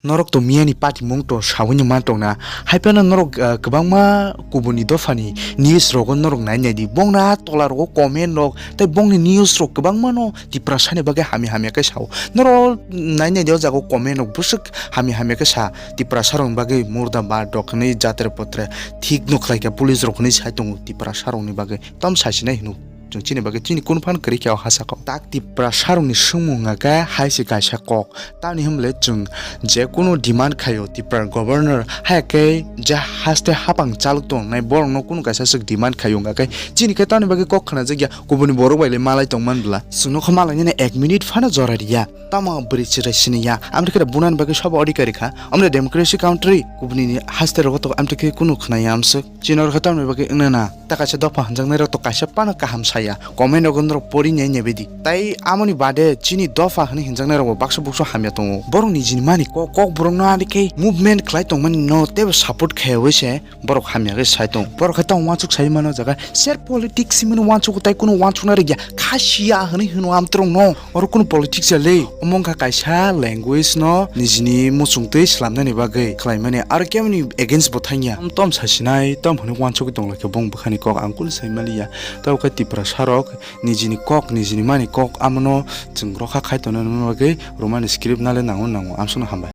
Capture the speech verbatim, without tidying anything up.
Norok to miyani patimung to sawi ni man tong na. Hai phano norok, ah, kwbangma kubuni dophani news rogo norok nai nai di. Bongna tola rogo comment rok tei bongni news rok kwbangma no Tiprasa ni bagwi hamya hamya khe sao. Norok nai nai di o jaga o comment rok bwswk hamya hamya khe sa Tiprasa rok ni bagwi murda bar dok hinwi jatre potre thik no khlai kha police rok hinwi sai tongo Tiprasa rok ni bagwi. Tam sasinai hino chwng chini bagwi chini kunu phan kwrwi khe o ha saka o. Tak Tiprasa rokni swngmung hwnkha khe hai se kaisa kok. Tamni hwnle chwng je kunu demand khaio Tipra governor hai khe je haste hapang chalok tongnai borokno kunu kaisa swk demand khaio hwnkha khe chini khe tamni bagwi kok khnajakya kubuni borok bai le malai tongman bwla chwngno khe malainani ek minute phano jora riya. Tamo bwrwi chwrai siniya amtwi khe bunani bagwi sobo odhikari kha. Amtwi democracy country kubuni haste rogo to amtwi khe kunu khnaya amswk. Chini oro khe tamni bagwi wngna na. Ta kaisa dopha hwnjaknai rok to kaisa phano kaham saya. Comment rogo norok pori nai nai baidi. Tai amoni bade chini dopha hwnwi hwnjaknai rok bo baksa buksa hamya tongo. Borok nijini mani kok, kok borok no ani khe movement khlai tongmani no teibo support khaiwi se borok hamya khe sai tong. Borok khe tamo uansuk sai mano jaga. Ser politics himani uansuk tai kunu uansukna rwgya. Khasiya hwnwi hwno amtwrwng no. Oro kunu politics ya le, omo wngkha kaisa language no nijini muchungtwi slamnani bagwi khlaimani, aro kemoni against bo thangya. Tom tom sasinai, tom hwnwi uansugwi tonglaikha bong bwkhani kok ang kunu sai maliya. Tabukhe Tiprasa rok nijini kok, nijini mani kok, amono chwng rokha khai tongnani bagwi romani script nale nango nango, amsukno hambai.